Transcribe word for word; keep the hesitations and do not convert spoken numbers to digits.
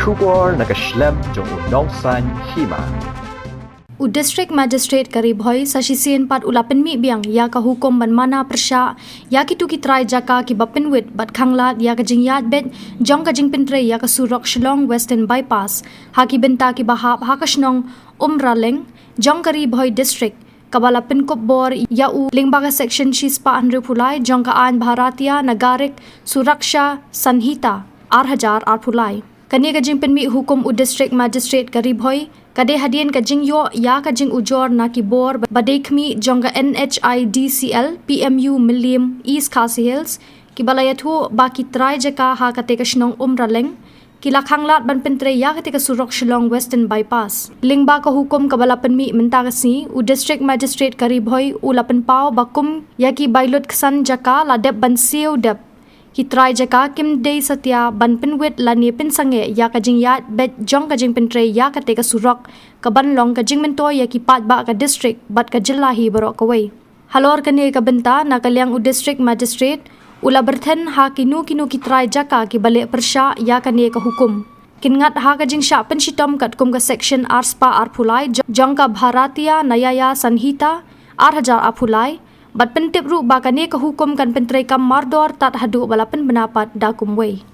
Khubor na ka shlem jong u nongsan hima. U District Magistrate ka Ri Bhoi sa shisien pat u la pynmih biang ïa ka hukum ban mana pyrshah ïa kitu ki trai jaka kiba pynwit bad khanglad ïa ka jingïaid beit jong ka jingpyntrei ïa ka surok Shillong Western Bypass ha ki bynta kiba hap ha ka shnong Umraleng jong ka Ri Bhoi District, kaba la pynkup bor ïa u lyngba ka section shispah hynriewphew lai jong ka aiñ Bharatiya Nagarik Suraksha Sanhita ar hajar arphew lai. Kane ka jingpynmih hukum u District Magistrate ka Ri Bhoi ka dei hadien ka jingïoh ïa ka jingujor na ki bor ba dei khmih jong ka N H I D C L P M U Mylliem East Khasi Hills, kiba la ïathuh ba ki trai jaka ha kata ka shnong Umraleng ki la khanglad ban pyntrei ïa kata ka surok Shillong Western Bypass. Lyngba ka hukum kaba la pynmih mynta ka sngi, u District Magistrate ka Ri Bhoi u la pynpaw ba kum ïa ki bai lut ksan jaka la dep ban siew dep, ki trai jaka kim dei satia ban pynwit lane pynsangeh ïa ka jingïaid beit jong ka jingpyntrei ïa kata ka surok, kaban long ka jingmyntoi ïa ki paidbah ka district bad ka jylla hi baroh kawei. Halor kane ka bynta, na ka liang u District Magistrate u la byrthen ha kino kino ki trai jaka kiba leh pyrshah ïa kane ka hukum. Kin ngat ha ka jingshah pynshitom katkum ka section arspah arphew lai jo-, jong ka Bharatiya Nyaya Sanhita ar hajar arphew lai, bad pyntip ruh ba kane ka hukum kan pyntreikam mardor tad haduh ba la pynbna pat da kumwei.